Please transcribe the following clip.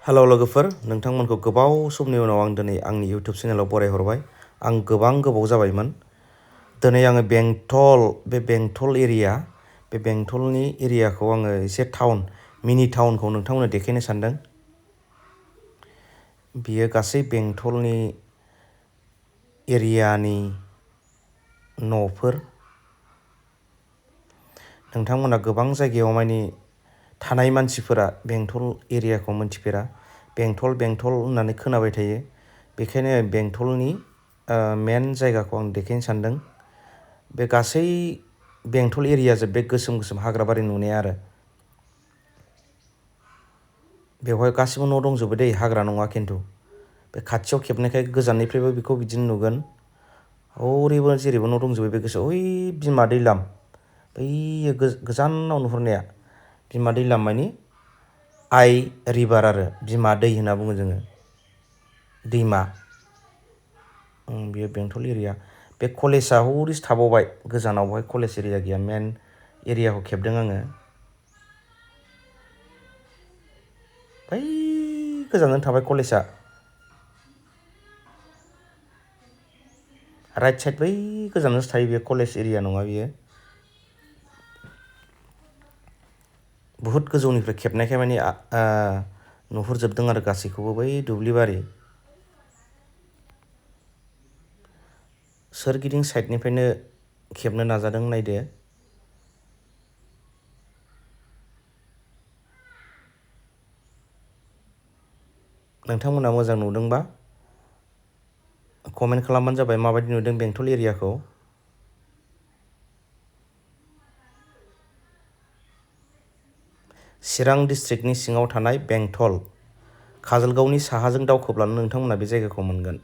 Hello लोगोफोर, नोंथांमोनखौ गोबाव समनि उनाव आं दिनै आंनि इउटिउब चेनेलाव बरायहरबाय। आं गोबां गोबाव जाबायमोन। दिनै आङो बेंटल एरिया, बे बेंटलनि एरियाखौ आङो एसे मिनि टाउनखौ नोंथांमोननो देखायनो सानदों। बियो गासै बेंटलनि एरियानि न'फोर। नोंथांमोना गोबां जायगायाव थानाय मानसिफोरा बेंटल एरियाखौ मोनथिफेरा। बेंटल होननानै खोनाबाय थायो। बेखायनो बेंटलनि मेन जायगाखौ आं देखायनो सानदों। बे गासै बेंटल एरियाजों बे गोसोम गोसोम हाग्राबारि नुनाया आरो। बेवहाय गासिबो न' दंजोबो दै, हाग्रा नङा खिन्थु। बे खाथियाव खेबनायखाय गोजाननिफ्रायबो बेखौ बिदिनो नुगोन। ओरैबो जेरैबो न' दंजोबो बे गोसोआव। ओइ बिमा दैलाम, बै गोजानाव नुहुरनाया बिमा दैलाम मानि आइ रिभार आरो, बिमा दै होनना बुङो जोङो, दैमा। बेयो बेंटल एरिया। बे कलेजआ हौरैसो थाबावबाय गोजानाव, बहाय कलेज एरिया गैया। मेन एरियाखौ खेबदों आङो। बै गोजानजों थाबाय कलेजआ। राइट साइड बै गोजानजोंसो थायो, बेयो कलेज एरिया नङा बियो। बुहुद गोजौनिफ्राय खेबनायखाय नुहुरजोबदों आरो गासैखौबो, बै दुब्लिबारि। सोरगिदिं साइडनिफ्रायनो खेबनो नाजादों, नायदो। नोंथांमोना मोजां नुदोंबा कमेन्ट खालामबानो जाबाय माबायदि नुदों बेंटल एरियाखौ। चिरां डिस्ट्रिक्टनि सिङाव थानाय बेंटल, काजलगावनि साहाजों दावखोब्लानो नोंथांमोना बे जायगाखौ मोनगोन।